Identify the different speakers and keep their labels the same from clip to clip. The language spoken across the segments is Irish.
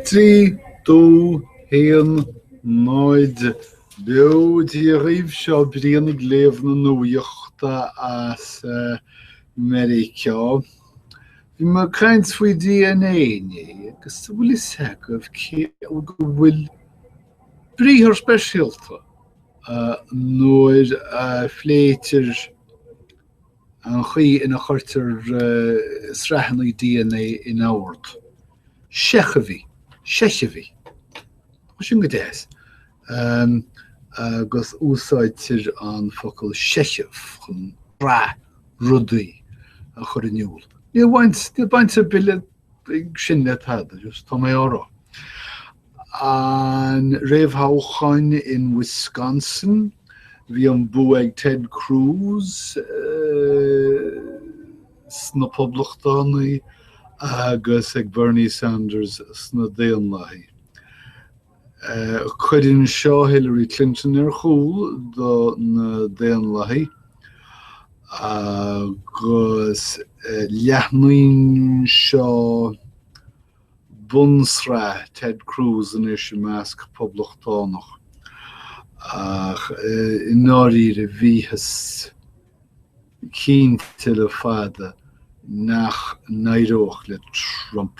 Speaker 1: 3, 2, 1, 0, Beo Dia dhaoibh, seo Brian ag léamh na nuachta as Meiriceá. Bhí mé ag caint faoi DNA inné agus an bhfuil fhios agaibh cé go bhfuil briathar speisialta nuair a phléitear an chaoi ina chuirtear sraitheanna DNA in ord. Seicheamhaigh. Seicheamhaigh. Tá sin go deas. Agus úsáidtear an focal seicheamh chun sraith rudaí a chur in iúl. Níl baint, níl baint ar bith le sin le tada, just tá mé á rá. An réamhthoghchán in Wisconsin, bhí an bua ag Ted Cruz sna Poblachtánaigh agus ag Bernie Sanders sna Daonlathaigh. Cuireann seo Hillary Clinton ar chúl do na Daonlathaigh agus leathnaíonn seo bunsraith Ted Cruz anois i measc Poblachtánach ach i ndáiríre bhíothas cinnte le fada nach n-éireodh le Trump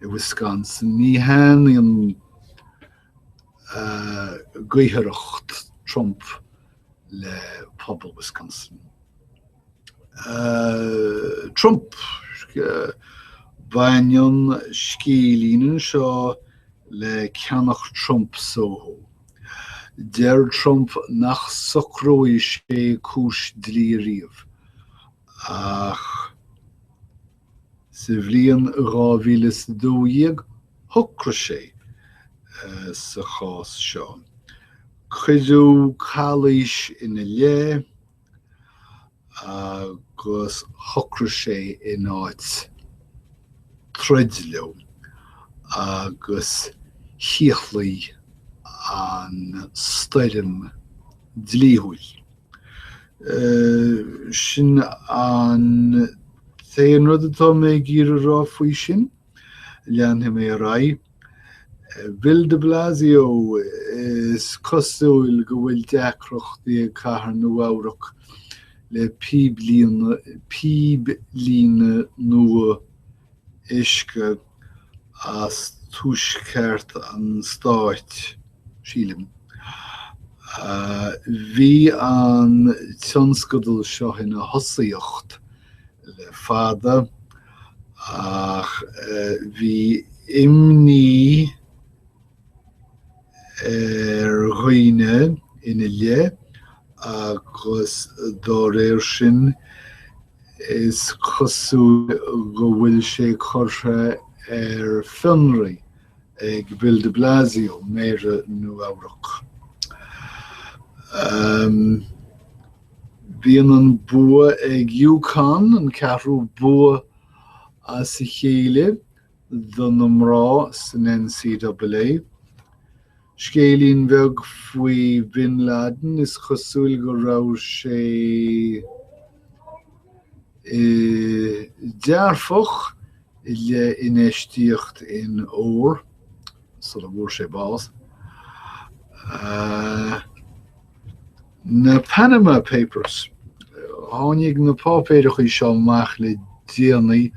Speaker 1: i Wisconsin. Ní thaitníonn gaothaireacht Trump le pobal Wisconsin. Trump, Baineann scéilín anseo le ceannach Trump Soho. Deir Trump nach socróidh sé cúis dlí ariamh, ach sa bhliain 2012 shocraigh sé sa chás seo. Cuireadh calaois ina leith. agus shocraigh sé in áit troid leo agus shíothlaigh an stoirm dlíthiúil. Sin an t-aon rud atá mé ag iarraidh a rá faoi sin. Leanfaidh mé ar aghaidh. Bill de Blasio, Is cosúil go bhfuil deacrachtaí ag Cathair Nua-Eabhrac le píblíne nua uisce as tuaisceart an stáit, sílim. Bhí an tionscadal seo ina thosaíocht le fada ach bhí imní ar dhaoine ina leith agus dá réir sin is cosúil go bhfuil sé curtha ar fionraí ag Bill de Blasio, Méara Nua-Eabhrac. Bíonn an bua ag UConn, an ceathrú bua as a chéile do na mná san NCAA. Scéilín beag faoi Bin Laden, is cosúil go raibh sé dearfach i leith infheistíocht in ór sula bhfuair sé bás. Na Panama Papers. Tháinig na páipéireachaí seo amach le déanaí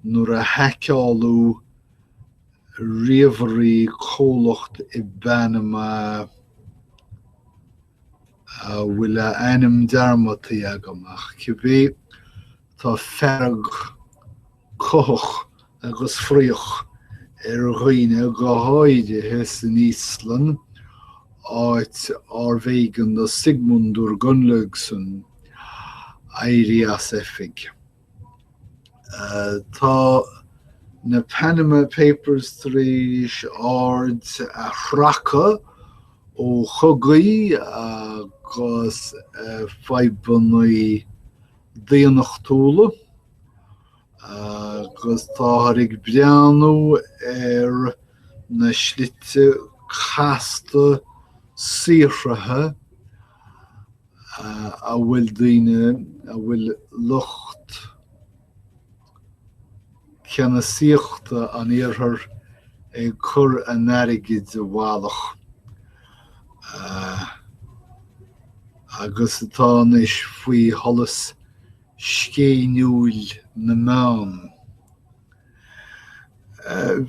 Speaker 1: nuair a haiceáladh ríomhairí comhlacht i bPanama a bhfuil a ainm dearmadta agam, ach cibé, tá fearg cuthach agus fraoch ar dhaoine, go háirithe san Íoslainn, áit arbh éigean do Sigmundur Gunnlaugsson éirí as oifig. Tá na Panama Papers tar éis aird a shracadh ó chogaí agus fadhbanna daonnachtúla. agus táthar ag breathnú ar na slite casta saothraithe a bhfuil daoine, a bhfuil lucht ceannasaíochta an Iarthair. Ag cur a n-airgid i bhfalach agus atá anois faoi sholas scéiniúil na meán.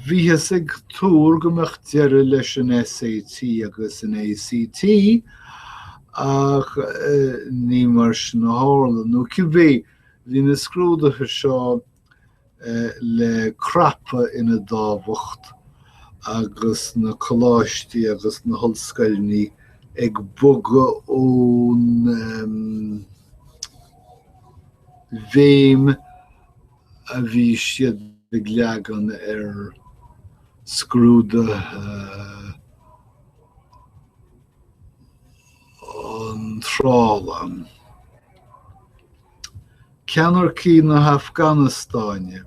Speaker 1: Bhíothas ag tuar go mbeadh deireadh leis an SAT agus an ACT ach ní mar sin a tharla, nó cibé, bhí na scrúduithe seo le crapadh ina dtábhacht agus na coláistí agus na hollscoileanna ag bogadh ón bhéim a bhí siad ag leagan ar scrúduithe iontrála. Ceannaircigh na hAfganastáine,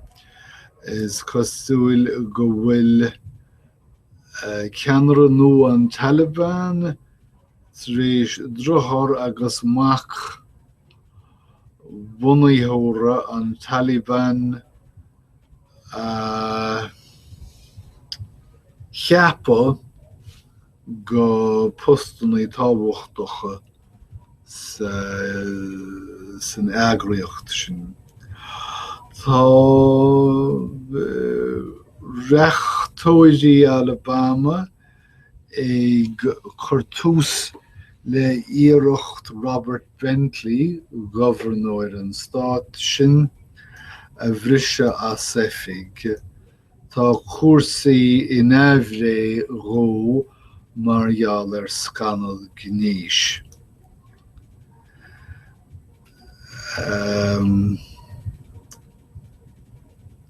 Speaker 1: Is cosúil go bhfuil ceannaire nua an Taliban tar éis deartháir agus mac bhunaitheora an Taliban a cheapadh go postanna tábhachtacha san eagraíocht sin. Tá reachtóirí Alabama ag cur tús le hiarracht Robert Bentley, gobharnóir an stáit sin, a bhriseadh as oifig. Tá cúrsaí in aimhréidh dhó mar gheall ar scannal gnéis.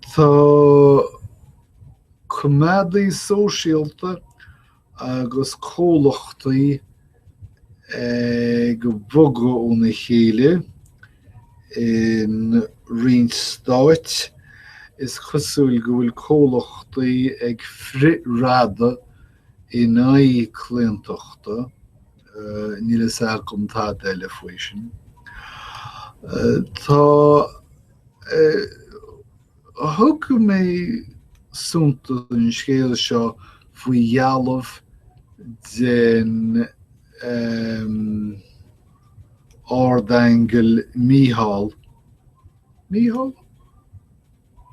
Speaker 1: Tá coimeádaí sóisialta agus comhlachtaí ag bogadh óna chéile in roinnt stáit. Is cosúil go bhfuil comhlachtaí ag frithradadh in aghaidh claontachta. Níl a fhios agam tada eile faoi sin. Tá. Thug mé suntas don scéal seo faoi dhealbh den Ardaingeal Mícheál, Mícheál?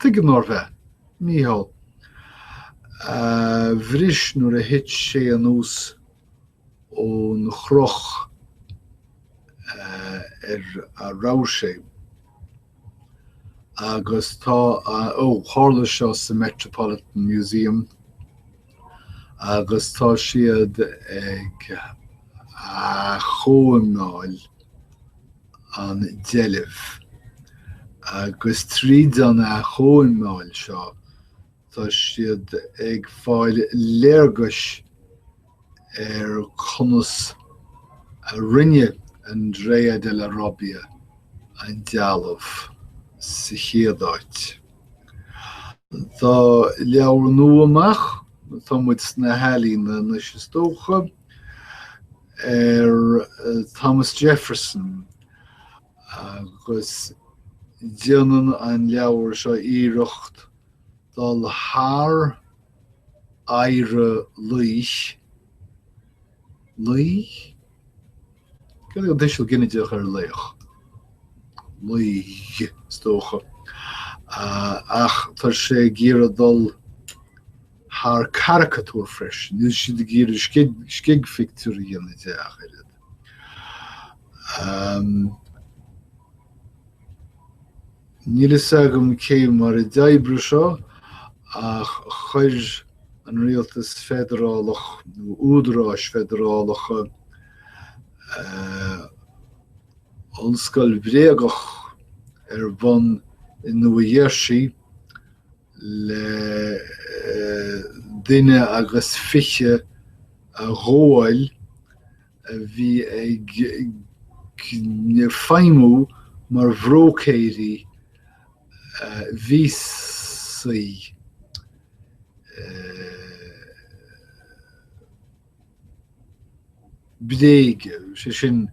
Speaker 1: Tuigim nárbh ea? Mícheál, a bhris nuair a thit sé anuas ón chroch ar a raibh sé. Agus tá, ó, tharla seo sa Metropolitan Museum agus tá siad ag athchóimeáil an deilbh. Agus tríd an athchóimeáil seo, Tá siad ag fáil léargais ar conas a rinne Andrea della Robbia an dealbh sa chéad áit. Tá leabhar nua amach, tá muid sna healaíona anois is dócha, ar Thomas Jefferson agus déanann an leabhar seo iarracht dul thar adhradh laoich, laoich? Céard é an tuiseal ginideach ar laoch? Laoigh, is dócha. Ach tá sé ag iarraidh dul thar caracatúr freisin. Níl siad ag iarraidh scigphictiúr a dhéanamh de ach oiread. Níl fhios agam cé mar a d'oibrigh seo ach chuir an rialtas feidearálach nó údaráis feidearálacha ollscoil bhréagach ar bun i Nua Gheirsí le duine agus fiche a ghabháil a bhí ag feidhmiú mar bhróicéirí víosaí bréige, sé sin,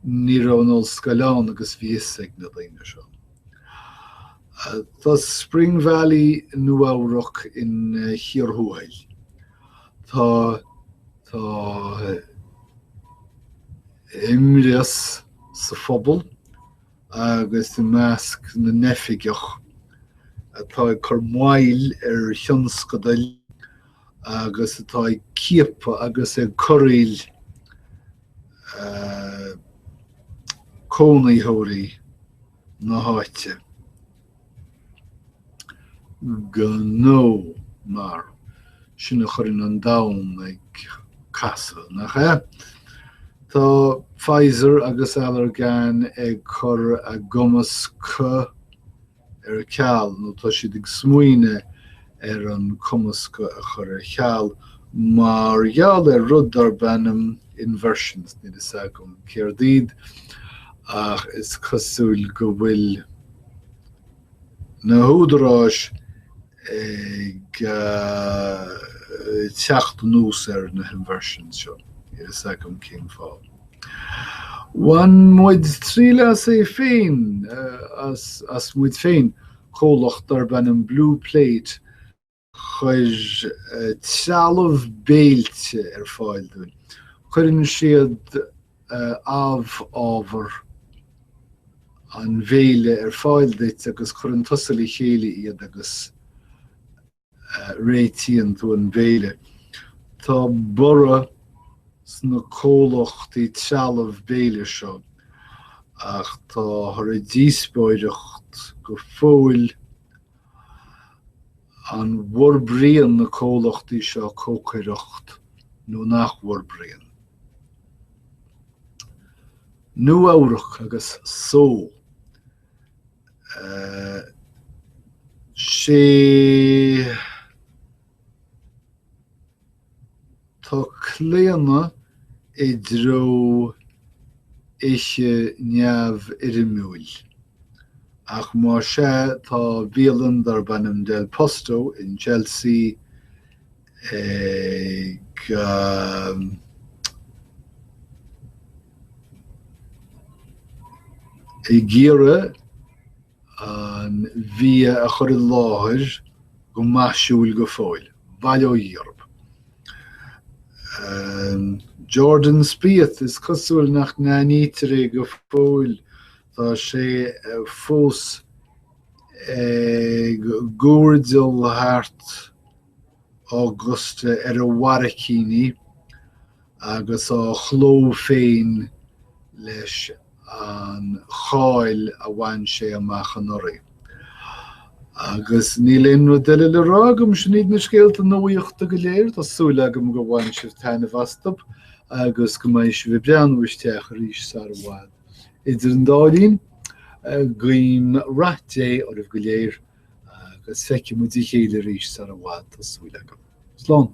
Speaker 1: ní raibh an ollscoil ann agus bhí fhios ag na daoine seo. Tá Spring Valley Nua Eabhrac ina chíor thuathail. Tá tá imreas sa phobal agus i measc na n-oifigeach atá ag cur moill ar thionscadail agus atá ag ciapadh agus ag corraíl cónaitheoirí na háite. Gnó, mar sin a chuireann an domhan ag casadh, nach ea? Tá Pfizer agus Allergan ag cur a gcumascadh ar ceal, nó tá siad ag smaoineamh ar an cumascadh a chur ar ceal mar gheall ar rud darb ainm inversions, níl fhios agam céard iad, ach is cosúil go bhfuil na húdaráis ag teacht anuas ar na hinversions seo, níl fhios agam cén fáth. Bhain muid triail as é féin, as muid féin, comhlacht darb ainm Blue Plate, chuir trealamh béilte ar fáil dúinn. Cuireann siad amhábhar an bhéile ar fáil duit agus cuireann tusa le chéile iad agus réitíonn tú an béile. Tá borradh sna comhlachtaí trealamh béile seo ach táthar ag díospóireacht go fóill an bhforbraíonn na comhlachtaí seo cócaireacht nó nach bhforbraíonn. Nua Eabhrac agus só. Sé Tá claonadh i dtreo ithe neamhfhoirmiúil, ach más ea tá bialann darb ainm Del Posto in Chelsea ag ag iarraidh an bhia a chur i láthair go maisiúil go fóill. Bail ó Dhia orthu. Jordan Spieth, is cosúil nach n-aithnítear é go fóill. Tá sé fós ag guairdeall thart Augusta ar a bharraicíní agus á chló féin leis an cháil a bhain sé amach anuraidh. Agus níl aon rud eile le rá agam, sin iad na scéalta nuaíochta go léir, tá súil agam gur bhain sibh taitneamh astu agus go mbeidh sibh ag breathnú isteach arís sar i bhfad. Idir an dá linn, guím rath Dé oraibh go léir agus feicfidh muid a chéile arís sar i bhfad, tá súil agam. Slán!